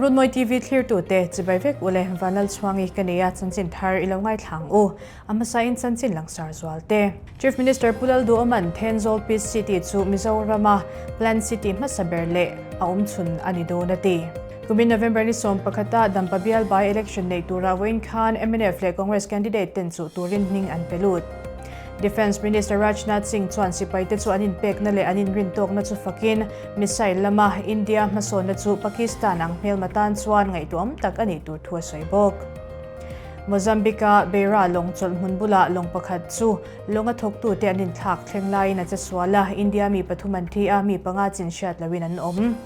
Runmawi TV thlirtute chibai vek ule Vanlalchhuangi ka nei a, chanchin thar i lo ngaithla ang u. A hmasain chanchin langsar zual te. Chief Minister Pu Lalduhawma'n Thenzawl Peace City chu Mizorama Planned City hmasa ber leh a awm chhun a ni dawn a ti. Kumin November ni 11 a Dampa bial by election neih turah vawiin khan mnf leh Congress candidate ten chuh turin hming an pe lut. Defence Minister Rajnath Singh chuan sipaite chu an inpekna leh an inrintawkna chu fakin missile lama India hmasawnna chu Pakistan ang hmelma tan chuan ngaihtuahawm tak a nih tur thu a sawi bawk. Mozambique-a Beira lawng chawlh hmun bulah lawng pakhat chu lawnga thawktute an inthlak thleng laiin a che sual a, India mi pathum an thi a, mi panga chin hriat loin an awm.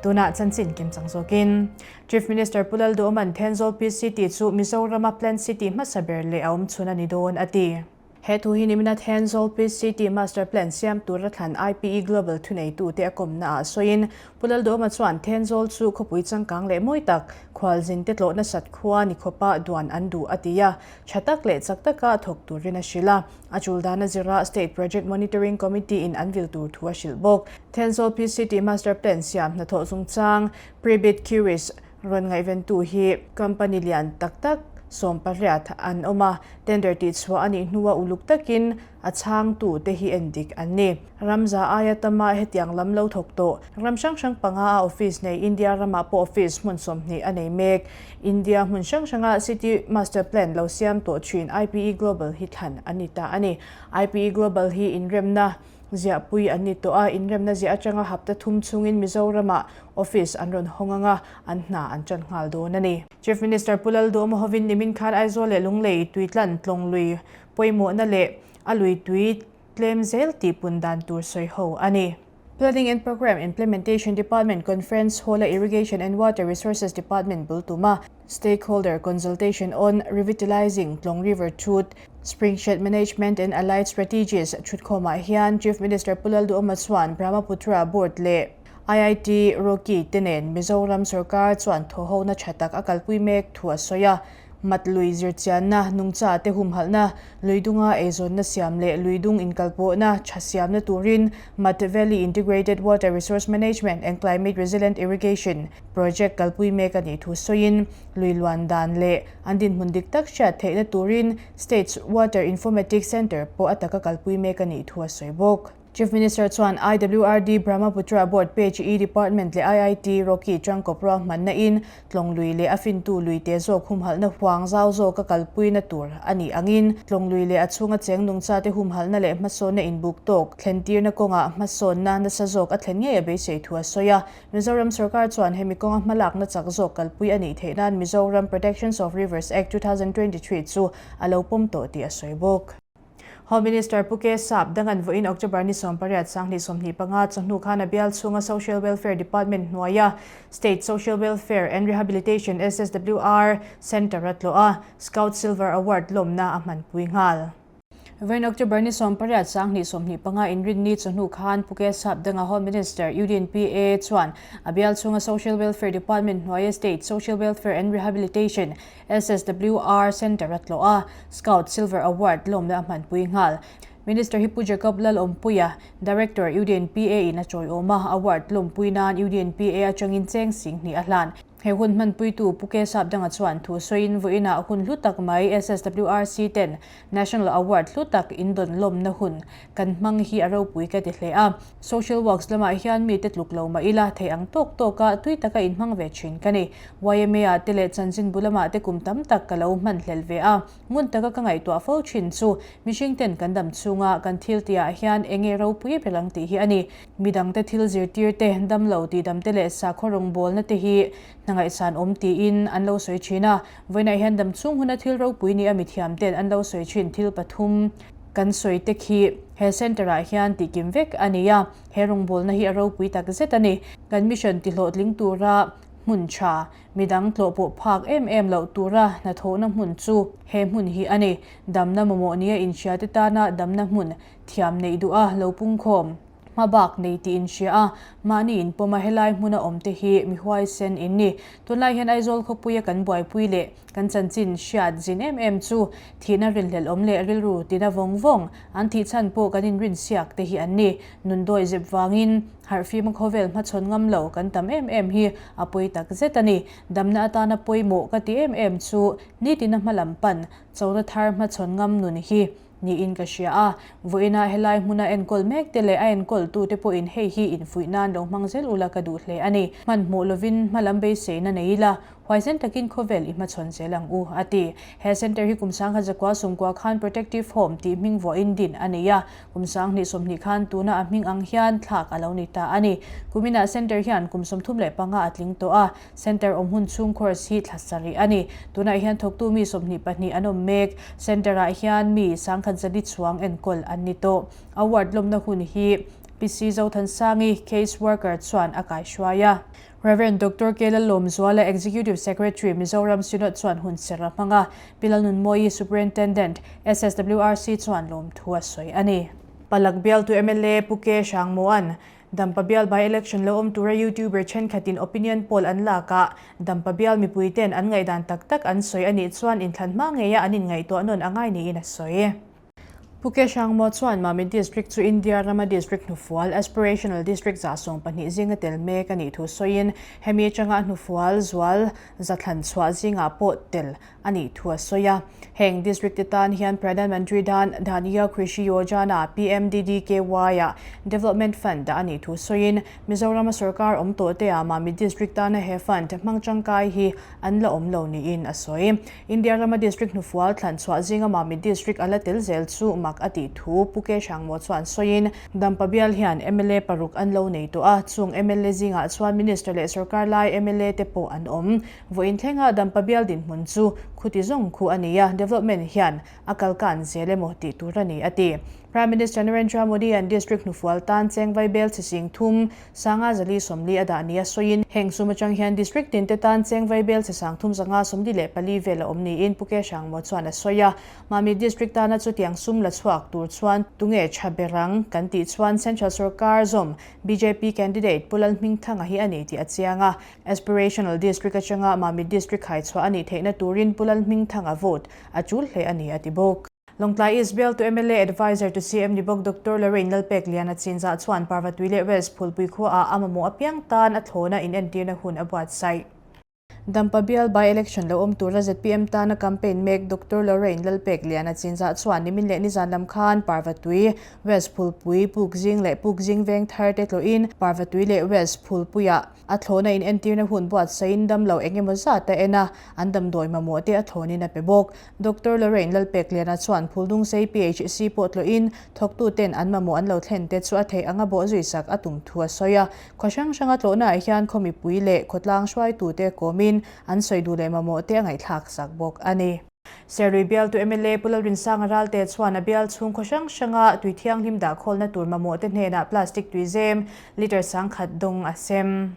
Tunah chanchin kim chang zawkin Chief Minister Pu Lalduhawma'n Thenzawl Peace City chu Mizorama Planned City hmasa ber leh a awm chhun a ni dawn a ti. He thu hi nimina Thenzawl Peace City Master Plan siam tura thlan IPE Global thuneitute a kawmnaah sawiin Pu Lalduhawma chuan Thenzawl chu khawpui changkang leh mawi tak, khualzinte tlawh nasat khua ni khawpa duan an duh a ti a, tha tak leh chak taka thawk turin a hrilh a. A tul dana zira State Project Monitoring Committee in an vil tur thu a hrilh bawk. Thenzawl Peace City Master Plan siam hnathawh chungchang Prebid Curis rawn ngaihventu hi company lian tak tak 18 an awm a, tender tihchhuah a nih hnua uluk takin a chhangtu te hi en dik an ni. Ramza aia tama hetiang lam lo thawk tawh ram hrang hrang panga a office nei India ramah pawh office hmun 20 a nei mek. India hmun hrang hranga City Master Plan lo siam tawh thin IPE Global hi thlan a ni ta a ni. IPE Global hi inremna Ziahpui an ni tawh a, inremna ziah atanga hapta thum chungin Mizoramah office an rawn hawng ang a, an hna an tan nghal dawn a ni. Chief Minister Pu Lalduhawma hovin nimin khan Aizawl leh Lunglei tuitlan tlawnglui pawimawhna leh a lui tui tlem zel tih pun dan tur sawi ho a ni. Planning and Programme Implementation Department Conference Hall-a Irrigation and Water Resources Department bul tuma Stakeholder Consultation on Revitalising Tlawng River Chut, Springshed Management and Allied Strategies thutkhawmah hian Chief Minister Pu Lalduhawma chuan Brahmaputra Board leh IIT Roorkee te nen Mizoram sorkar chuan thawhhona tha tak a kalpui mek thu a sawi a. Mat lui zirchianna, nungcha te humhalhna, luidunga eizawnna siam leh luidung inkalpawhna tha siamna turin Mat Valley Integrated Water Resource Management and Climate Resilient Irrigation Project kalpui mek a nih thu sawiin lui luan dan leh an dinhmun dik tak hriat theihna turin State's Water Informatics Centre pawh a taka kalpui mek a nih thu a sawi bawk. Chief Minister chuan IWRD Brahmaputra Board PHE Department leh IIT Roorkee tangkawp ruahmanna in Tlawng lui leh a fintu lui te zawk humhalhna huang zau zawka kalpuina tur a nih angin Tlawng lui leh a chhunga cheng nungchate humhalhna leh hmasawnna inbuk tawk thlentirna kawngah hmasawnna nasa zawk a thlen ngei a beisei thu a sawi a. Mizoram sorkar chuan hemi kawnga hmalakna chak zawk kalpui a nih theih nan Mizoram Protections of Rivers Act 2023 chu a lo pawm tawh tih a sawi bawk. Home Minister Pu K Sap Dangan vawiin October ni 18 2025 chawhnu khan a bial chhunga Social Welfare Department hnuaia State Social Welfare and Rehabilitation, SSWR, Centre a tlawh a, Scout Silver Award lawmna a hmanpui nghal. Vawiin October ni 18 2025 inrinni chawhnu khan Pu K Sap Danga Home Minister UDNPA chuan a bial chhunga Social Welfare Department hnuaia State Social Welfare and Rehabilitation, SSWR, Centre a tlawh a, Scout Silver Award lawmna a hmanpui nghal. Minister hi Pu Jacob Lalawmpuia, Director UDNPA in a chawiawm a, award lawmpui nan UDNPA atangin cheng 2000 a hlan. He hun hmanpuitu Pu K Sapdanga chuan thu sawiin vawiinah hun hlu tak mai SSWRC ten National Award hlu tak in dawn lawmna hun kan hmang hi a ropui ka ti hle a. Social works lamah hian mite tluk lo mah ila thei ang tawk tawka tui taka inhmang ve thin ka ni. YMA ah te leh chanchinbu lamah te kum tam tak ka lo hman hlel ve a. Ngun taka ka ngaihtuah fo thin chu mihring ten kan dam chhunga kan thil tihah hian eng nge ropui ber ang tih hi a ni. Midangte thil zirtir te, damlo tihdamte leh sakhaw rawngbawlna te hi hna ngaihsan awm tiin an lo sawi thin a. Vawiinah hian dam chhung huna thil ropui nia mithiam ten an lo sawi thin thil pathum kan sawi te khi he centre ah hian tihkim vek a ni a. He rawngbawlna hi a ropui tak zet a ni. Kan mission tihlawhtling tura hmun tha, midang tlawh pawh phak em em loh tura hnathawhna hmun chu he hmun hi a ni. Damna mamawh nia inhriate tana damna hmun thiam neih duh a lo pungkhawm. Hmabak nei tih in hria a, mahni in pawm a helai hmuna awm te hi mi huaisen in ni. Tunlai hian Aizawl khawpuia kan buaipui leh kan chanchin hriat zin em em chu thihna rinhlelh awm leh rilru tina vawng vawng an thih chhan pawh kan inrinsiak te hi an ni. Nundawi zep vangin harhfima khawvel hmachhawn ngam lo kan tam em em hi a pawi tak zet a ni. Damna atana pawimawh ka ti em em chu nitina hmalam pan chona thar hmachhawn ngam nun hi niin ka hria a. Vawiinah helai hmuna enkawl mek te leh a enkawltute pawhin hei hi infuih nan lo hmang zel ula ka duh hle a ni. Hmanhmawh lovin hmalam beiseina nei ila, huaisen takin khawvel i hmachhawn zel ang u, a ti. He centre hi kum 1019 sawmkua khan Protective Home tih hming vuahin din a nei a, kum 2020 khan tuna a hming ang hian thlak a lo ni ta a ni. Kuminah centre hian kum 35 a tling tawh a, Centre awm hun chhung course hi thla sarih a ni. Tunah hian thawktu mi 22 an awm mek. Centre-ah hian mi 1004 chuang enkawl an ni tawh. Award lawmna hun hi PC Zothansangi, Case Worker chuan a kaihruai a. Rev. Doctor K. Lalawmzuala, Executive Secretary, Mizoram Synod chuan hun serh a hmang a. Pi Lalnunmawii, Superintendent, SSWRC chuan lawmthu a sawi a ni. Palak bialtu mla Pu K. Hrangmoan, Dampa bial by-election lo awm tura YouTuber thenkhatin opinion poll an lak a, Dampa bial mipuite'n an ngaihdan tak tak an sawi a nih chuan inthlan hma ngeia an inngaihtuah nawn a ngai niin a sawi. Pu Kesangmaw chuan Mamit District chu India rama district hnufual, aspirational district 12 zinga tel mek a nih thu sawiin hemi atanga hnufual zual za thlan chhuah zingah pawh tel a nih thu a sawi a. Heng district te tan hian Pradhan Mantri Dhan Dhanya Krishi Yojana, PMDDKY, ah Development Fund dah a nih thu sawiin, Mizorama sorkar awm tawh te ah Mamit District tana he fund hmang tangkai hi an la awm lo niin a sawi. India rama district hnufual thlan chhuah zinga Mamit District a la tel zel chu mak a tih thu Pu K Hrangmaw chuan sawiin, Dampa bial hian mla paruk an lo nei tawh a, chung mla zingah chuan Minister leh sorkar lai mla te pawh an awm. Vawiin thlenga Dampa bial dinhmun chu khuti zawng khu a ni a, development hian a kalkan zel emaw tih tur a ni, a ti. Prime Minister Narendra Modi-a'n district hnufual tan cheng vaibel chi sing thum, sanga zali 40 a dah nia sawiin, heng sum atang hian district tinte tan cheng vaibel chi sang thum 544 vel a awm niin Pu K Hrangmaw chuan a sawi a. Mahni district tana chutiang sum la chhuak tur chuan tunge tha ber ang kan tih chuan Central sorkar zawm bjp candidate Pu Lalhmingthanga hi a ni tih a chiang a. Aspirational District atanga Mamit District khaichhuah a nih theihna turin Pu Lalhmingthanga vote a tul hle a ni, a ti bawk. Lawngtlai East bialtu mla Adviser to CM ni bawk Doctor Lorraine Lalpekliana chinzah chuan Parvatui leh West Phulpui khuaah a mamawh apiang tan a thlawna inentirna hun a buatsaih. Dampa bial by-election lo awm tura zpm tana campaign mek Doctor Lorraine Lalpekliana chinzah chuan nimin leh nizan lam khan Parvatui, West Phulpui, Pukzing leh Pukzing veng thar te tlawhin Parvatui leh West Phulpuiah A thlawna in entirna hun buatsaiin damlo eng emaw zat a en a, an damdawi mamawh te a thlawnin a pe bawk. Doctor Lorraine Lalpekliana chuan Phuldungsei PHC pawh tlawhin thawktuten an mamawh an lo thlen te chu a theih anga bawh zui sak a tum thu a sawi a. Khaw hrang hranga tlawhnaah hian khaw mipui leh khawtlang hruaitute kawmin an sawi duh leh mamawh te a ngaihthlak sak bawk a ni. Serlui bialtu mla Pu Lalrinsanga Ralte chuan a bial chhung khaw hrang hranga tui thianghlim dah khawlna tur mamawh te hnenah plastic tuizem litre 1000 dawng a sem.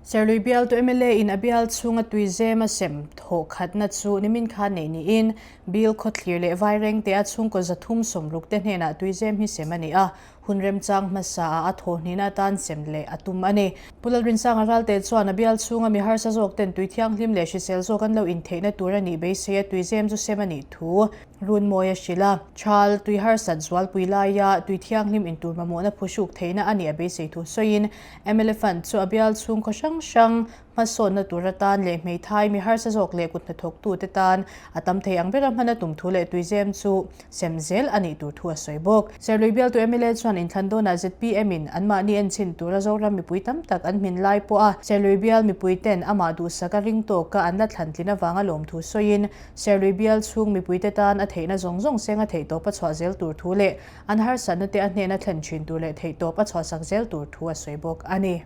Serlui bialtu mla in a bial chhunga tuizem a sem thawh khatna chu nimin khan neih niin Bill Khawthlir leh Vairengte a chhungkaw 360 te hnenah tuizem hi sem a ni a, Hun remchang hmasa ah a thaw hnihna atan sem leh a tum a ni. Pu Lalrinsanga Ralte chuan a bial chhunga mi harsa zawk ten tui thianghlim leh hrisel zawk an lo intheihna tur a nih beisei a tuizem chu sem a nih thu Runmawi a hrilh a. Thal, tui harsat zualpui laia tui thianghlim intur mamawhna phuhruk theihna a nih a beisei thu sawiin mla Fund chu a bial chhung khaw hrang hrang Hmasawnna tur atan leh hmeithai mi harsa zawk leh kut hnathawktute tan a tam thei ang bera hman a tum thu leh tuizem chu sem zel a nih tur thu a sawi bawk. Serlui bialtu mla chuan inthlan dawnah zpm in anmahni enchhin tura Zoram mipui tam tak an hmin lai pawh a Serlui bial mipui ten amah duhsak a ring tawka an la thlan tlin avanga lawmthu sawiin Serlui bial chhung mipuite tan a theihna zawng zawng seng a theihtawp a chhuah zel tur thu leh an harsatna te a hnena thlen thin tur leh theihtawp a chhuahsak zel tur thu a sawi bawk a ni.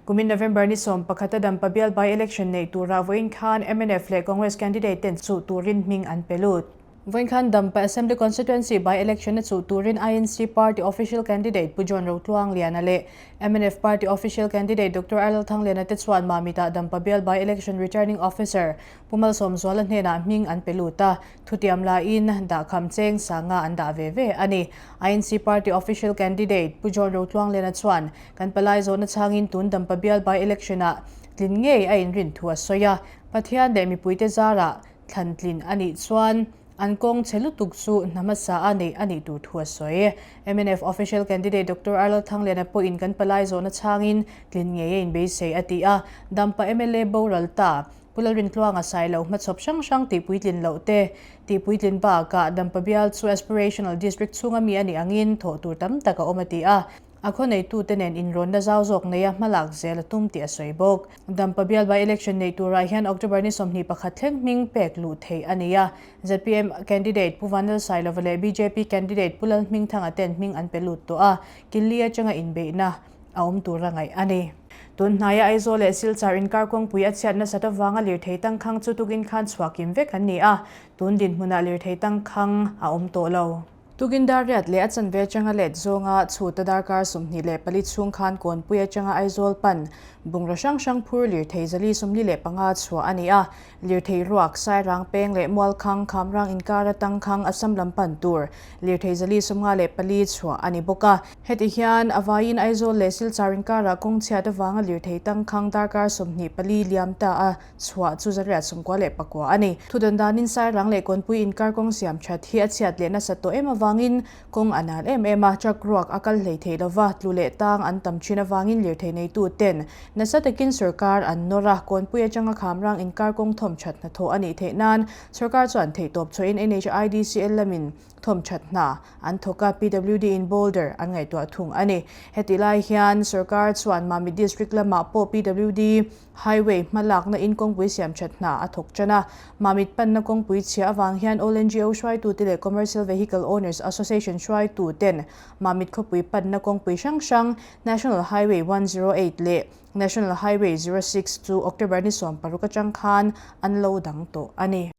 Kumin November ni 11 a Dampa bial by-election neih turah vawiin khan mnf leh Congress candidate ten chuh turin hming an pe lut. Vawinkhan Dampa Assembly Constituency by-election a chuh turin INC Party Official Candidate Pu John Rotluangliana leh mnf Party Official Candidate Doctor Arlal Thangliana te chuan Mamitah Dampa bial by-election Returning Officer Pu Malsawmzuala hnenah hming an pe lut a, thutiam laiin dahkham cheng sanga an dah ve ve a ni. INC Party Official Candidate Pu John Rotluangliana chuan kan palai zawhna chhangin tun Dampa bial by-election-ah tlin ngei a inrin thu a sawi a, Pathian leh mipuite zarah Thlan tlin a nih chuan an kawng chhe lutuk chu hna hmasa a neih a nih tur thu a sawi. Mnf Official Candidate Doctor Arnold Thangliana pawhin kan palai zawhna chhangin tlin ngei a inbeisei a ti a, Dampa mla boral ta Pu Lalrintluanga Sailo hmachhawp hrang hrang tihpuitlin loh te tihpuitlin bakah Dampa bial chu Aspirational District chhunga mi a nih angin thawh tur tam tak a awm a ti a. A khaw-neitute nen inrawnna zau zawk neia hmalak zel a tum tih a sawi bawk. Dampa bial by-election neih turah hian October ni 21 thleng hming pek luh theih a ni a. Zpm candidate Pu Vanlalsailova leh bjp candidate Pu Lalhmingthanga ten hming an pe lut tawh a, Killi atanga inbeihna a awm tura ngaih a ni. Tun hnaia Aizawl leh Silchar inkar kawngpui a chhiat nasat avanga lirthei tangkhang chu tukin khan chhuahkim vek an ni a, tun dinhmunah lirthei tangkhang a awm tawh lo. Tukin dar riat leh a chanve atanga let zawnga chhuta darkar 24 chhung khan Kawnpui atanga Aizawl pan bungraw hrang hrang phur lirthei 445 chhuah a ni a. Lirthei ruak, Sairang peng leh Mualkhang, Khamrang inkar atang khang Assam lam pan tur lirthei 154 chhuah a ni bawk a. Heti hian a vaiin Aizawl leh Silchar inkarah kawng chhiat avanga lirthei tangkhang darkar 24 liam ta a chhuah chu 199 a ni. Thudawn danin Sairang leh Kawnpui inkar kawng siam that hi a chhiat leh nasat tawh em avangin kawng a nal em em a, truck ruak a kal hlei thei lova, tlu leh tang an tam thin avangin lirthei neitu ten nasa takin sawrkar an nawr a, Kawnpui atanga Khamrang inkar kawng thawm that hnathawh a nih theih nan sawrkar chuan theihtawp chhuahin NHIDCL lamin thawm that hna an thawk a, PWD in boulder an ngaihtuah thung a ni. Hetih lai hian sawrkar chuan Mamit District lamah pawh PWD Highway hmalakna in kawngpui siam that hna a thawk tan a, Mamit panna kawngpui chhia avang hian All NGO hruaitute leh Commercial Vehicle Owners Association hruaitu ten Mamit khawpui panna kawngpui hrang hrang National Highway 108 leh National Highway 06 chu October ni 16 atang khan an lo dang tawh a ni.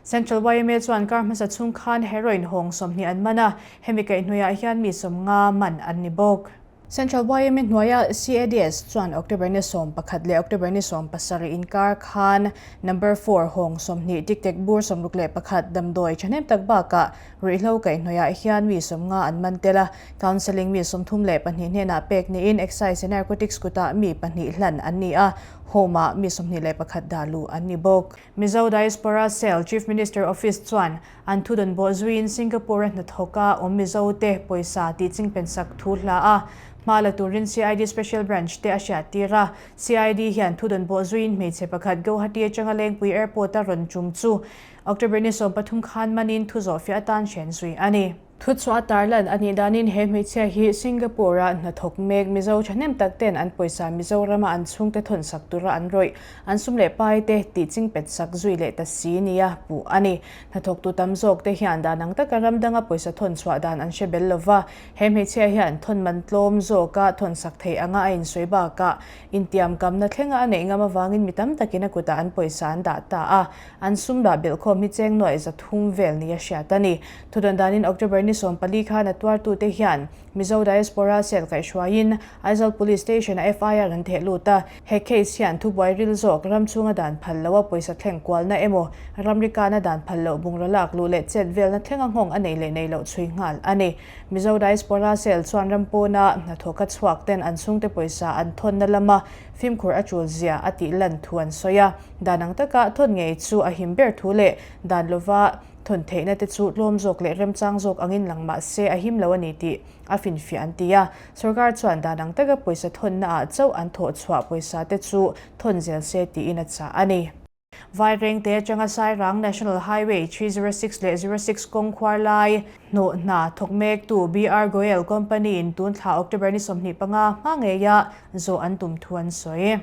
Central yma chuan kar hmasa chhung khan heroin hawng 20 an man a, hemi kaihhnuaiah hian mi 50 man an ni bawk. Central yma hnuaia CADS chuan October ni 11 leh October ni 17 inkar khan Number 4 hawng 20 tiktek bur 61 damdawi thahnem tak bakah ruihhlo kaihhnuaiah hian mi 50 an man tel a, Counselling mi 32 hnenah pek niin Excise and Narcotics kutah mi pahnih hlan an ni a, Home-ah mi 21 dah luh an ni bawk. Mizo Diaspora Cell Chief Minister Office chuan An thudawn bawh zuiin Singapore-a hnathawka awm Mizote pawisa tih chingpensak thu hla a, hma la turin CID Special Branch te a hriattir a. CID hian thudawn bawh zuiin hmeichhe pakhat Guwahati atanga Lengpui Airport-a rawn tum chu October ni 13 khan manin thu zawhfiah atan hren zui a ni. Thuchhuah tarlan a nih danin he hmeichhia hi Singapore-a hnathawk mek Mizo thahnem tak ten an pawisa Mizorama an chhungte thawnsak tura an rawih an sum leh pai te tih chingpet sak zui leh ta si nia puh a ni. Hnathawktu tam zawk te hian dan ang taka ram danga pawisa thawn chhuah dan an hre bel lova, he hmeichhia hian thawn man tlawm zawka thawnsak theih anga a insawi bakah intiamkamna thlenga a neih ngam avangin mi tam takin a kutah an pawisa an dah ta a. An sum dah belhkhawm hi cheng nuaih 300 vel nia hriat a ni. Thudawn danin October ni 14 khan a tuartute hian Mizo Diaspora Cell kaihhruaiin Aizawl Police Station-a FIR an theh lut a. He case hian thubuai ril zawk ram chhunga dan phal loha pawisa thleng kualna emaw ramri kana dan phal loh bungraw lak luh leh chet velna thlenga nghawng a nei leh nei loh chhui nghal a ni. Mizo Diaspora Cell chuan ram pawna hnathawka chhuak ten an chhungte pawisa an thawnna lama fimkhur a tul zia a tih lan thu an sawi a. Dan ang taka thawn ngei chu a him ber thu leh dan lova thawn theihna te chu tlawm zawk leh remchang zawk angin lang mah se a him lo a ni tih a finfiah an ti a. Sorkar chuan dan ang taka pawisa thawnna ah chauh an thawh chhuah pawisa te chu thawn zel se tiin a chah a ni. Vairengte atanga Sairang National Highway 306 leh 06 kawng khuar lai hnawh hna thawk mektu BR Goyal Company in tun thla October ni 25 hma ngeia zawh an tum thu an sawi.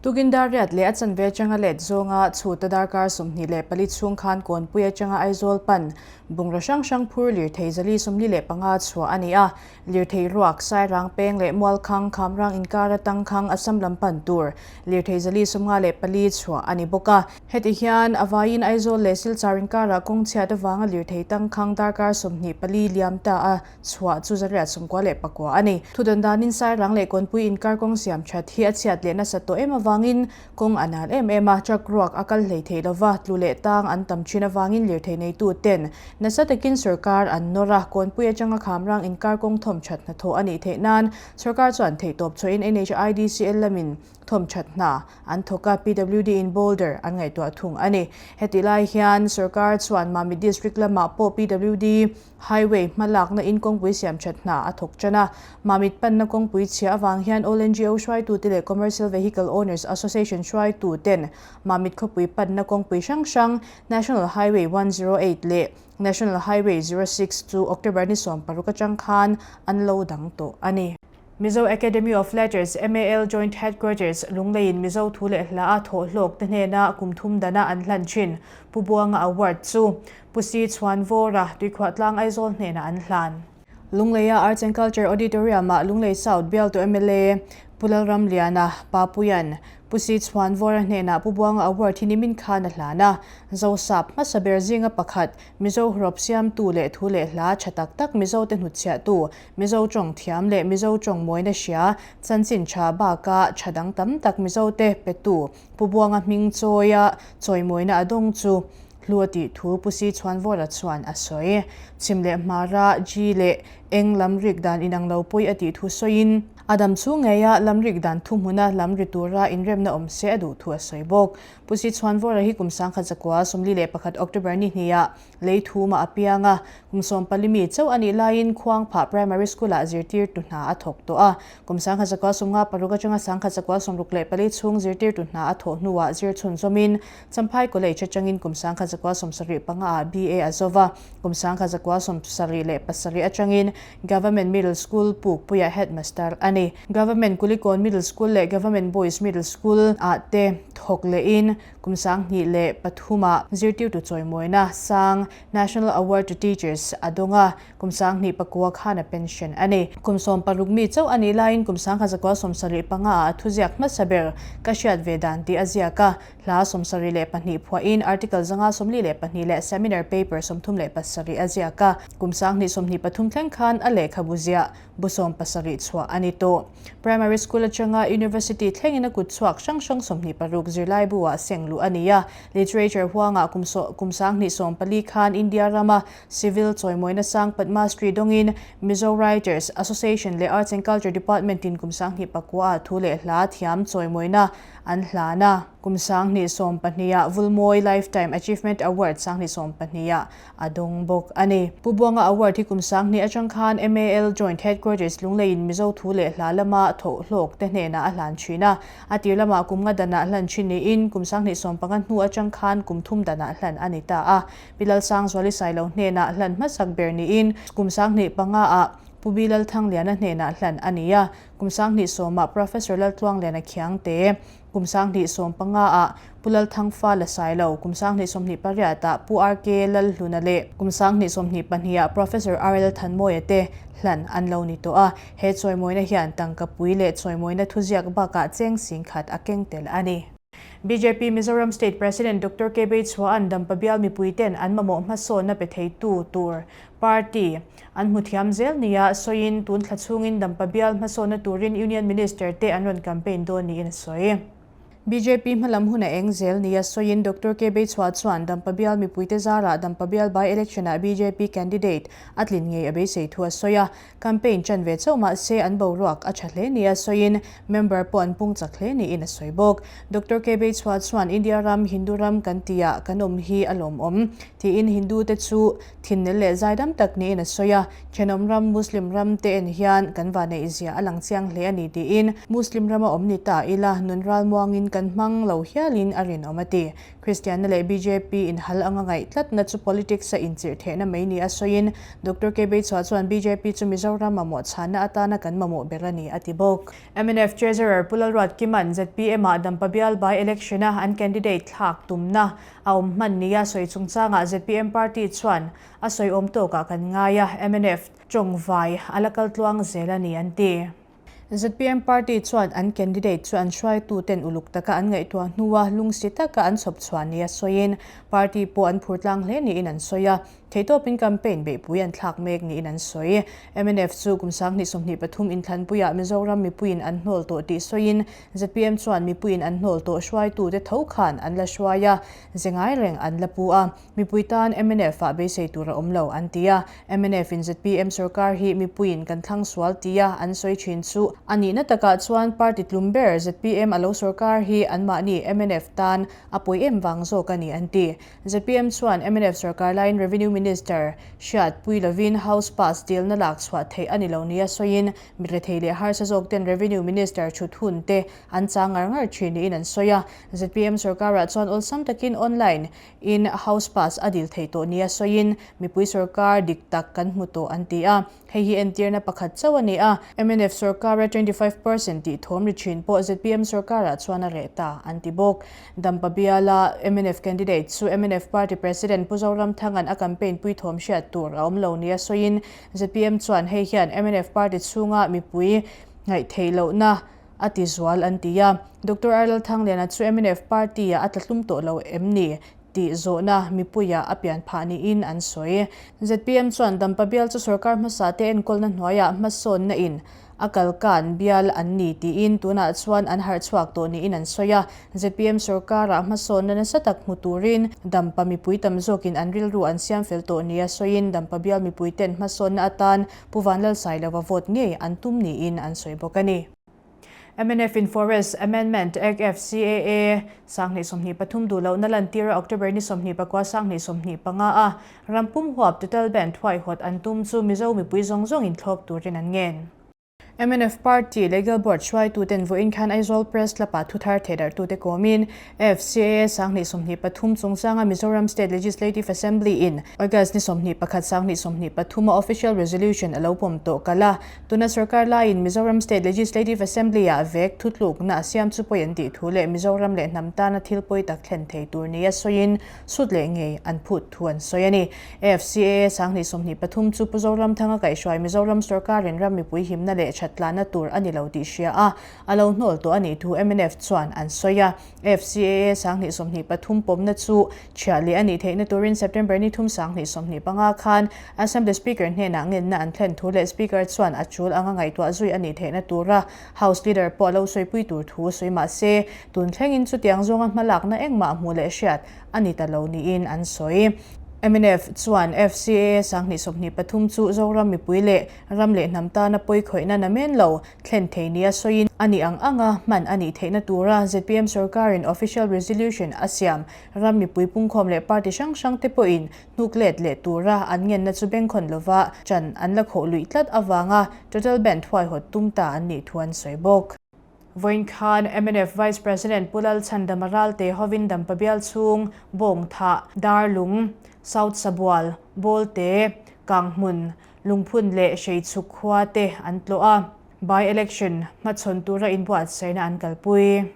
Tukin dar riat leh a chanve atanga let zawnga chhuta darkar 24 chhung khan Kawnpui atanga Aizawl pan bungraw hrang hrang phur lirthei 445 chhuah a ni a. Lirthei ruak, Sairang peng leh Mualkhang, Khamrang inkara tangkhang Assam lam pan tur lirthei 454 chhuah a ni bawk a. Heti hian a vaiin Aizawl leh Silchar inkara kawng chhiat avanga lirthei tangkhang darkar 24 liam ta a chhuah chu 199 a ni. Thudawn danin Sairang leh Kawnpui inkar kawng siam that hi a chhiat leh nasa tawh em avangin kawng a nal em em a, truck ruak a kal hlei thei lova, tlu leh tang an tam thin avangin lirthei neitu ten nasa takin sawrkar an nawr a, Kawnpui atanga Khamrang inkar kawng thawm that hnathawh a nih theih nan sawrkar chuan theihtawp chhuahin NHIDCL lamin thawm that hna an thawk a, PWD in boulder an ngaihtuah thung a ni. Hetih lai hian sawrkar chuan Mamit District lamah pawh PWD Highway hmalakna in kawngpui siam that hna a thawk tan a. Mamit panna kawngpui chhia avang hian All NGO hruaitute leh Commercial Vehicle Owners Association hruaituten Mamit khawpui panna kawngpui hrang hrang National Highway 108 leh National Highway 06 chu October ni 16 atang khan an lo dang tawh a ni. Mizo Academy of Letters, MAL, Joint Headquarters, Lungleiin Mizo thu leh hla a thawh hlawk te hnena kum thum dana an hlan thin Pu Buanga Award chu Pu Si Chhuanvawra, Tuikhuahtlang Aizawl hnenah an hlan. Lungleia Arts and Culture Auditorium-ah Lunglei South bialtu mla Pu Lalramliana, Papuian, Pu Si Chhuanvawra hnenah Pu Buanga Award hi nimin khan a hlan a. Zosap hmasa ber zinga pakhat, Mizo hrawp siamtu leh thu leh hla tha tak tak Mizote hnutchhiahtu, Mizo tawng thiam leh Mizo tawng mawina hria, chanchin tha baka tha dang tam tak Mizote petu Pu Buanga hming chawia chawimawina a dawng chu hlu a tih thu Pu Si Chhuanvawra chuan a sawi. Chhim leh Hmara, G leh Eng lam rik dan inang lo pawi a tih thu sawiin, a dam chhung ngeia lam rik dan thuhmuna lam ri tura inremna awm se a duh thu a sawi bawk. Pu Si Chhuanvawra hi kum 1941 October ni hniah Lei thumah a piang a, kum 14 mi chauh a nih laiin Khuangphah Primary School-ah zirtirtu hna a thawk tawh a. Kum 1956 atanga 1964 chhung zirtirtu hna a thawh hnuah zir chhunzawmin Champhai College atangin kum 1975 ah BA a zo va, kum 1977 atangin Government Middle School Pukpuia Headmaster a ni. Government Kulikawn Middle School leh Government Boys Middle School ah te thawk lehin Kum 2003 ah zirtirtu chawimawina sang National Award to Teachers a dawng a, kum 2009 khan a pension a ni. Kum 16 mi chauh a nih laiin kum 1975 ah a thuziak hmasa ber Ka hriat ve dan tih a ziak a, hla 72 phuahin article 142 leh seminar paper 37 a ziak a, kum 2023 thleng khan a lehkhabu ziah bu 17 chhuah a ni tawh. Primary School atanga University thlengin a kut chhuak hrang hrang 26 zirlaibu ah seng luh a ni a. Literature huangah kum kum 2014 khan India rama Civil chawimawina sang Padma Shri dawngin Mizo Writers Association leh Arts and Culture Department in kum 2009 ah thu leh hla thiam chawimawina an hlan a. Kum 2012 ah Vulmawi Lifetime Achievement Award 2012 ah a dawng bawk a ni. Pu Buanga Award hi kum 2000 atang khan MAL Joint Headquarters Lungleiin Mizo thu leh hla lama thawh hlawk te hnenah a hlan thin a. A tir lamah kum nga danah hlan thin niin kum 2015 hnu atang khan kum thum danah hlan a ni ta a. Pi Lalsangzuali Sailo hnenah hlan hmasak ber niin kum 2005 ah Pu Bi Lalthangliana hnenah hlan a ni a. Kum 2010 ah Professor Laltluangliana Khiangte, Kum 2015 ah Pu Lalthangfa la Sailo, kum 2028 ah Pu RK Lalhluna leh kum 2022 ah Professor RL Thanmawia te hlan an lo ni tawh a. He chawimawina hian tangka pui leh chawimawina thuziak bakah cheng sing khat a keng tel a ni. Bjp Mizoram State President Doctor K Beichhua'n Dampa bial mipuiten an mamawh hmasawnna pe theitu tur party an hmu thiam zel nia sawiin tun thla chhungin Dampa bial hmasawnna turin Union Minister te an rawn campaign dawn niin a sawi. Bjp hmalam hun a eng zel nia sawiin Doctor K Beichhuah chuan Dampa bial mipuite zarah Dampa bial by-election ah bjp candidate a tlin ngei a beisei thu a sawi a. Campaign chan ve chauh mah se an boruak a tha hle nia sawiin member pawh an pung chak hle niin a sawi bawk. Doctor K Beichhuah chuan India ram Hindu ram kan tihah kan awm hi a lawmawm tiin Hindu te chu Thinnel leh zaidam tak niin a sawi a, thenawm ram Muslim ram te en hian kan va neih zia a lang chiang hle a ni tiin Muslim rama awm ni ta ila nun ralmuangin kan hmang lo hialin a rinawm a ti. Kristianna leh bjp inhal anga ngaih tlatna chu politics a inchirh thehna mai ni a sawiin Doctor K Beichhua chuan bjp chu Mizoram mamawh chhanna atana kan mamawh ber a ni a ti bawk. Mnf Treasurer Pu Lalruatkima'n ZPM-ah Dampa bial by election-a an candidate thlak tumna a awm hman nia sawi chungchangah zpm party chuan a sawi awm tawkah kan ngai a, mnf tawngvai a la kal tluang zel a ni an ti. Zpm party chuan an candidate chu an hruaituten uluk taka an ngaihtuah hnua lungsi taka an chhawp chhuah nia sawiin party pawh an phur tlang hle niin an sawi a, Theihtawpin campaign beihpui an thlak mek niin an sawi. Mnf chu kum 2023 inthlanpuiah Mizoram mipuiin an hnawl tawh tih sawiin zpm chuan mipuiin an hnawl tawh hruaitute tho khan an la hruai a, ze ngai reng an la pu a. Mipui tan mnf-ah beisei tur a awm lo an ti a. Mnf-in zpm sorkar hi mipuiin kan thlang sual tia an sawi thin chu a nihna takah chuan party tlum ber zpm a lo sorkar hi anmahni mnf tan a pawi em vang zawk a ni an ti. Zpm chuan mnf sorkar laiin Revenue Minister hriat pui lovin House Pass dilna lak chhuah theih a ni lo nia sawiin mi rethei leh harsa zawk ten Revenue Minister thut hun te an chang ngar ngar thin niin an sawi a. Zpm sorkarah chuan awlsam takin online in House Pass a dil theih tawh nia sawiin mipui sorkar dik tak kan hmu tawh an ti a. Hei hi entirna pakhat chauh a ni a, mnf sorkara 25% tih thawm ri thin pawh zpm sorkarah chuan a reh ta, an ti bawk. Dampa biala mnf candidate chu mnf party president Pu Zoramthanga'n a campaign pui thawm hriat tur a awm lo nia sawiin zpm chuan hei hian mnf party chhunga mipui ngaihtheih lohna a ti zual an ti a. Doctor R Lalthangliana chu mnf party-ah a tlahlum tawh lo em ni? Tih zawhna mipuiah a pian phah niin an sawi. Zpm chuan Dampa bial chu sorkar hmasa te enkawlna hnuaiah hmasawnna in a kalkan bial an ni tiin tunah chuan an harh chhuak tawh niin an sawi a. Zpm sorkarah hmasawnna nasa tak hmu turin Dampa mipui tam zawkin an rilru an siam fel tawh nia sawiin Dampa bial mipuiten hmasawnna atan Pu Vanlalsailova vote ngei an tum niin an sawi bawk a ni. Mnf in Forest Amendment Act FCAA 2023 duh lohna lantira October ni 24 2025 a rampum huap total ban thuaihawt an tum chu Mizo mipui zawng zawngin thlawp turin an ngen. Mnf Party Legal Board hruaituten vawiin khan Aizawl Press Club-ah thuthar thehdarhtute kawmin FCAA 2023 chungchanga Mizoram State Legislative Assembly in August ni 21 2023 a Official Resolution a lo pawm tawh kalh a. Tuna sorkar laiin Mizoram State Legislative Assembly-ah vek thutlukna a siam chu pawi an tih thu leh Mizoram leh hnam tana thil pawi tak thlen thei tur nia sawiin sut leh ngei an phut thu an sawi a ni. AFCAA 2023 chu Pu Zoramthanga kaihhruai Mizoram sorkarin ram mipui himna leh thattlana tur a ni lo tih hria a, a lo hnawl tawh a nih thu mnf chuan an sawi a. FCAA 2023 pawmna chu chhiah leh a nih theihna turin September ni thum 2025 khan Assembly Speaker hnenah ngenna an thlen thu leh Speaker chuan a tul anga ngaihtuah zui a nih theihna tura House Leader pawh a lo sawipui tur thu sawi mah se tun thlengin chutiang zawnga hmalakna engmah hmuh leh hriat a ni ta lo niin an sawi. Mnf chuan FCAA 2023 chu Zoram mipui leh ram leh hnam tana pawikhawihna namen lo Thlen thei nia sawiin a nih ang anga hman a nih theihna tura zpm sorkarin official resolution a siam ram mipui pungkhawm leh party hrang hrang te pawhin hnuk let leh tura an ngenna chu bengkhawn lova ṭan an la khawh luih tlat avanga total ban thuaihawt tum ta an nih thu an sawi bawk. Vawiin khan mnf Vice President Pu Lalchhandama Ralte hovin Dampa bial chhung, Bawngthah, Darlung, South Sabual, Bawlte, Kanghmun, Lungphun leh Hreichhuk khua te an tlawh a, by-election hmachhawn tura inbuatsaihna an kalpui.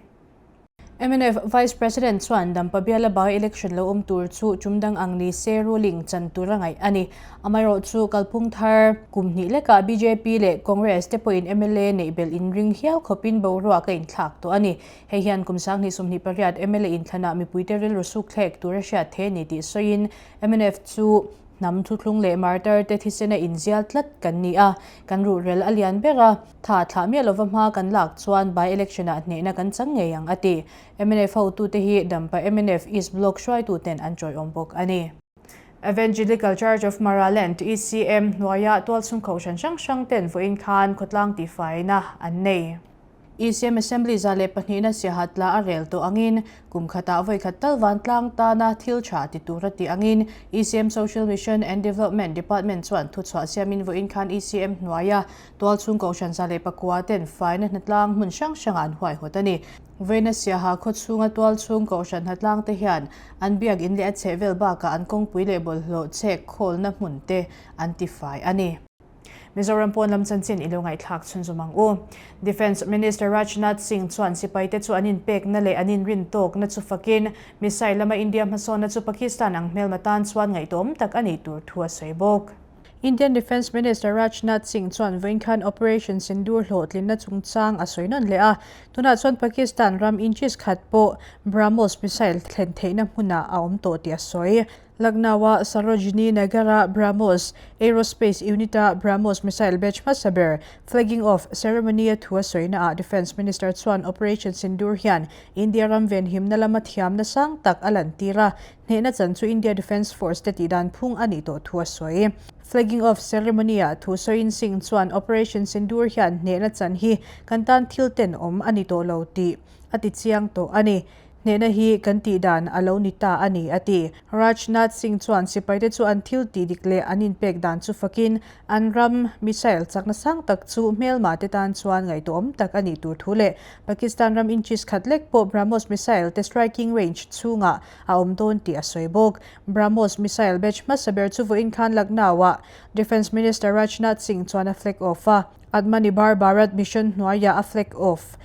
Mnf Vice President chuan Dampa biala by-election lo awm tur chu tum dang ang ni se ruling chan tura ngaih a ni. Amaherawhchu kalphung thar kum hnih lekah bjp leh Congress te pawhin mla neih belh inring hial khawpin boruak a inthlak tawh a ni. Hei hian kum 2028 mla inthlanah mipuite rilru sukthlek tura hriat thei a ni tih sawiin mnf chu Hnam thuthlung leh martar te thisena inzial tlat kan ni a, kan ruhrel a lian ber a, tha thlah miah lova hma kan lak chuan by election ah hnehna kan chang ngei ang a ti. Mnf hotute hi Dampa mnf East Block hruaituten an tawiawm bawk a ni. Evangelical Church of Maraland, ECM, hnuaia tualchhung kohhran hrang hrang ten vawiin khan khawtlang tihfaina an nei. ECM Assembly 102na siaha tla a rel tawh angin kum khatah vawi khat tal vantlang tana thil tha ti tur a tih angin ECM Social Mission and Development Department chuan thuchhuah siamin vawiin khan ECM hnuaia tualchhung kohhran 109 ten faina hnatlang hmun hrang hrangah an huaihawt a ni. Vawiina siaha khawchhunga tualchhung kohhran hnatlang te hian an biak in leh a chhehvel bakah an kawngpui leh bawlhhlawh chhek khawlna hmun te an tifai a ni. Mizoram pawn lam chanchin i lo ngaihthlak chhunzawm ang u. Defence Minister Rajnath Singh chuan sipaite chu an inpekna leh an inrintawkna chu fakin missile lama India hmasawnna chu Pakistan ang hmelma tan chuan ngaihtuahawm tak a nih tur thu a sawi bawk. Indian Defence Minister Rajnath Singh chuan vawiin khan Operation Sindoor hlawhtlinna chungchang a sawi nawn leh a, tunah chuan Pakistan ram inches khat pawh BrahMos missile thlen theihna hmunah a awm tawh tih a sawi. Lucknow-a Sarojini Nagar-a BrahMos Aerospace Unit-a BrahMos missile batch hmasa ber flagging off ceremony-a thu a sawina ah Defence Minister chuan Operation Sindoor hian India ram venhimna lama thiamna sang tak a lantir a, hnehna chan chu India Defence Force te tihdan phung a nih tawh thu a sawi. Flagging off ceremony-ah thu sawiin Singh chuan Operation Sindoor hian hnehna chan hi kan tan thil tenawm a ni tawh lo tih a ti chiang tawh a ni. Hnehna hi kan tih dan a lo ni ta a ni, a ti. Rajnath Singh chuan sipaite chu an thil tih dik leh an inpek dan chu fakin an ram missile chakna sang tak chu hmelma te tan chuan ngaihtuahawm tak a nih tur thu leh Pakistan ram inches khat lek pawh BrahMos missile te striking range chhungah a awm dawn tih a sawi bawk. BrahMos missile batch hmasa ber chu vawiin khan Lucknow-ah Defence Minister Rajnath Singh chuan a flag off a. Atmanirbhar Bharat Mission hnuaiah a flag off.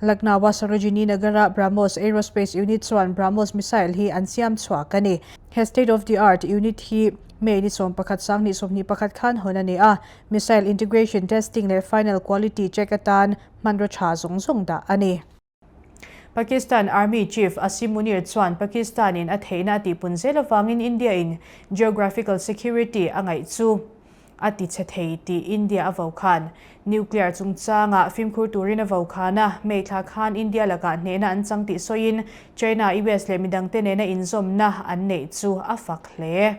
Lucknow-a Sarojini Nagar-a BrahMos Aerospace Unit chuan BrahMos missile hi an siam chhuak a ni. He state of the art unit hi May ni 11 2021 khan hawn a ni a, missile integration testing leh final quality check atan hmanraw tha zawng zawng dah a ni. Pakistan Army Chief Asim Munir chuan Pakistan-in a theihna a tihpun zel avangin India-in geographical security a ngaih chu a ti chhe thei tih India a vo khan. Nuclear chungchangah fimkhur turin a vo khan a, May thla khan India lakah hnehna an chang tih sawiin China, US leh midangte nena inzawmna an neih chu a fak hle.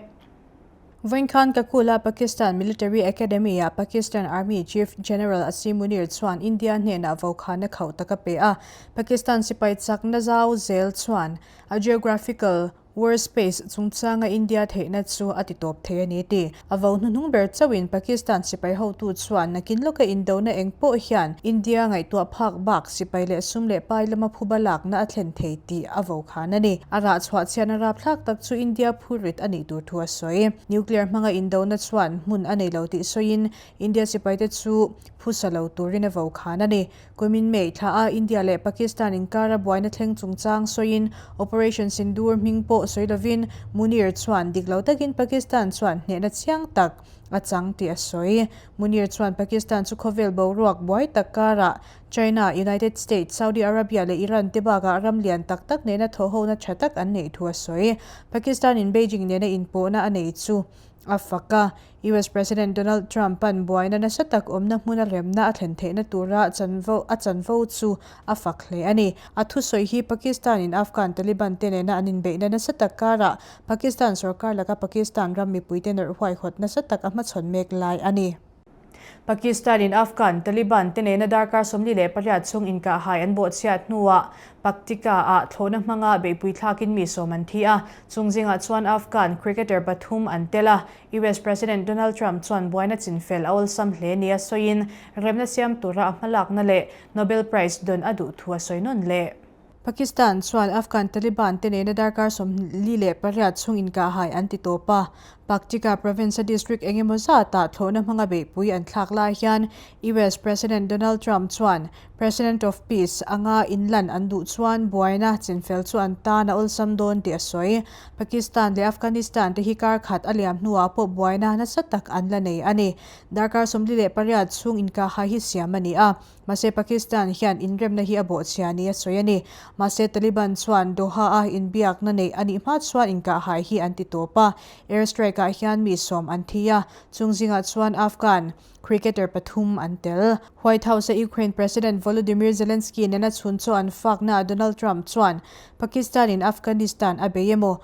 Vawiin khan Kakul-a Pakistan Military Academy-ah Pakistan Army Chief General Asim Munir chuan India hnenah vokhana khauh tak a pe a. Pakistan sipai chakna zau zel chuan a geographical war space chungchanga India theihna chu a titawp thei a ni ti. A vo hnuhnung ber chauhin Pakistan sipai hotu chuan nakin lawka indona eng pawh hian India ngaihtuah phak bak sipai leh sum leh pai lama phuba lakna a thlen thei tih a vokhan a ni. A rah chhuah chhiatna rapthlak tak chu India phurrit a nih tur thu a sawi. Nuclear hmanga indona chuan hmun a nei lo tih sawiin India sipaite chu phusa lo turin a vokhan a ni. Kumin May thla a India leh Pakistan inkara buaina thleng chungchang sawiin Operation Sindoor hming pawh sawi lovin Munir chuan dik lo takin Pakistan chuan hnehna chiang tak a chang tih a sawi. Munir chuan Pakistan chu khawvel boruak buai tak karah China, United States, Saudi Arabia leh Iran te bakah ram lian tak tak nena thawhhona tha tak an neih thu a sawi. Pakistan in Beijing nena inpawhna a nei chu a fak a. US President Donald Trump-a'n buaina nasa tak awmna hmuna remna a thlen theihna tura chanvo a chanvo chu a fak hle a ni. A thusawi hi Pakistan-in Afghan Taliban te nena an inbeihna nasa tak karah Pakistan sorkar laka Pakistan ram mipuite nawrh huaihawt nasa tak a hmachhawn mek lai a ni. Pakistan-in Afghan Taliban te nena darkar 48 chhung inkahhai an bawhchhiat hnuah Paktika-ah thlawhna hmanga beihpui thlakin mi sawm an thi a, chung zingah chuan Afghan cricketer pathum an tel a. US President Donald Trump chuan buaina chinfel a awlsam hle nia sawiin remna siam tura a hmalakna leh Nobel Prize dawn a duh thu a sawi nawn leh. Pakistan chuan Afghan Taliban te nena darkar 48 chhung inkahhai an ti tawp a. Paktika province-a district eng emaw zatah thlawhna hmanga beihpui an thlak lai hian US President Donald Trump chuan President of Peace anga inlan an duh chuan buaina chinfel chu an tan a awlsam dawn tih a sawi. Pakistan leh Afghanistan te hi kar khat a liam hnuah pawh buaina nasa tak an la nei a ni. Darkar 48 chhung inkahhai hi siam a ni a. Mahse Pakistan hian inremna hi a bawhchhia ni a sawi a ni. Mahse Taliban chuan Doha-a inbiakna neih a nih hma chuan inkahhai hi an ti tawp a. Air strike-ah hian mi sawm an thi a, chung zingah chuan Afghan cricketer pathum an tel. White House-a Ukraine President Volodymyr Zelensky nena chhun chaw an faknaah Donald Trump chuan Pakistan-in Afghanistan a bei emaw,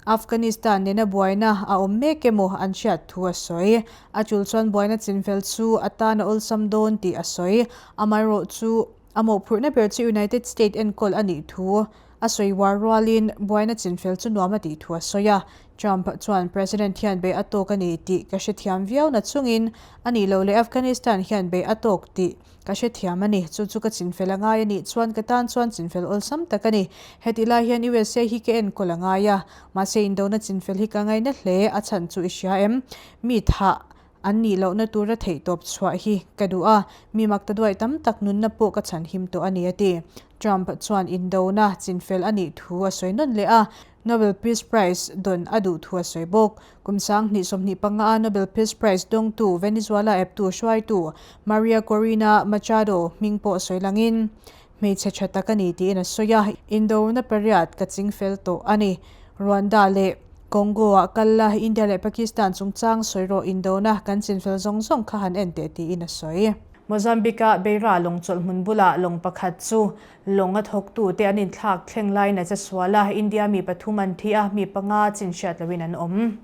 Afghanistan nena buaina a awm mek emaw an hriat thu a sawi. A tul chuan buaina chinfel chu a tan a awlsam dawn tih a sawi. Amaherawhchu. A mawhphurhna ber chu United State enkawl a nih thu a sawi uar rualin buaina chinfel chu nuam a tih thu a sawi a. Trump chuan President hian bei a tawk a ni tih ka hrethiam viau na chungin a nih loh leh Afghanistan hian bei a tawk tih ka hrethiam a ni. Chu chu ka chinfel a ngai a nih chuan ka tan chuan chinfel awlsam tak a ni. Hetih lai hian USA hi ka enkawl a ngai a, mahse indona chinfel hi ka ngaina hle a chhan chu i hria em? Mi thah An nih lohna tura theihtawp chhuah hi ka duh a, mi mak ta duai tam tak nunna pawh ka chhanhim tawh a ni a ti. Trump chuan indona chinfel a nih thu a sawi nawn leh a, Nobel Peace Prize dawn a duh thu a sawi bawk. Kum 2025 a Nobel Peace Prize dawngtu Venezuela eptu hruaitu Maria Corina Machado hming pawh sawi langin hmeichhe tha tak a ni tiin a sawi a, indona pariat ka chingfel tawh a ni. Rwanda leh Congo-ah kal la, India leh Pakistan chungchang sawi rawh indona kan chinfel zawng zawng kha han en teh tiin a sawi. Mozambique-a Beira lawng chawlhhmun bulah lawng pakhat chu lawng a thawktute an inthlak thleng laiin a che sual a, India mi pathum an thi a, mi panga chin hriat loin an awm.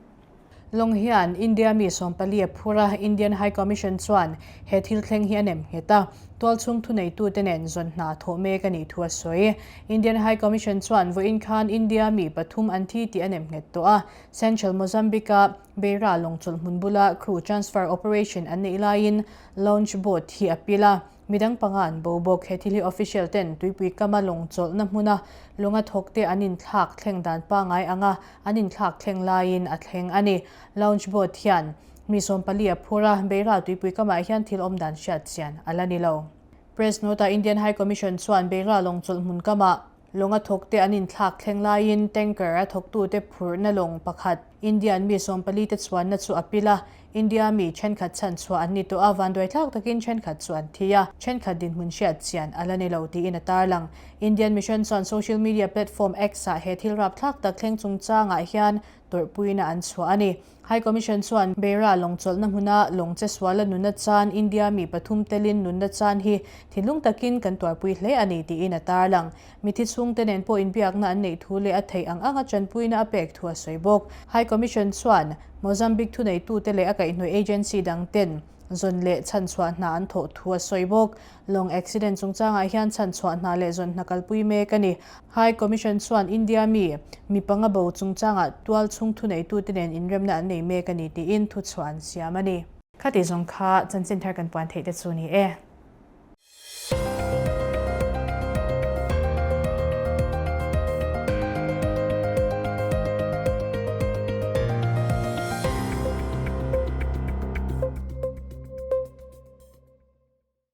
Lawng hian India mi 14 a phur a, Indian High Commission chuan he thil thleng hi a nem nghet a, tualchhung thuneitute nen zawn hna thawh mek a nih thu a sawi. Indian High Commission chuan vawiin khan India mi pathum an thi tih a nem nghet tawh a, Central Mozambique-a Beira lawng chawlhhmun bula crew transfer operation an neih laiin launch boat hi a pil a. Midang panga an bo bawk. He thil hi official ten tuipui kama lawng chawlhna hmuna lawnga thawk te an inthlak thleng dan pangngai anga an inthlak thleng laiin a thleng a ni. Lounge boat hian mi 14 a phur a, Beira tuipui kamah hian thil awm dan hriat chian a la ni lo. Press note-ah Indian High Commission chuan Beira lawng chawlh hmun kamah Lawng a thawkte an inthlak thleng laiin tanker a thawktute phurhna lawng pakhat Indian mi 14 te chuanna chu a pil a, India mi thenkhat chhan chhuah an ni tawh a, vanduaithlak takin thenkhat chu an thi a, thenkhat dinhmun hriat chian a la ni lo tiin a tarlang. Indian Mission chuan social media platform X-ah he thil rapthlak tak thleng chungchangah hian tawrhpuina an chhuah a ni. High Commission chuan Beira lawng chawlhna hmuna lawng che suala nunna chan India mi pathum telin nunna chan hi thinlung takin kan tuarpui hle a ni tiin a tarlang. Mithi chhungte nen pawh inbiakna an neih thu leh a theih ang anga tanpuina a pek thu a sawi bawk. High Commission chuan Mozambique thuneitute leh a kaihhnawih agency dangten zawn leh chhanchhuah hna an thawh thu a sawi bawk. Lawng accident chungchangah hian chhanchhuah hna leh zawn hna kalpui mek a ni. High Commission chuan India mi, mi panga bo chungchangah tual chhung thuneitute nen inremna an nei mek a ni tiin thuchhuah an siam a ni. Khati zawng kha chanchin thar kan puan theih te chu ni e.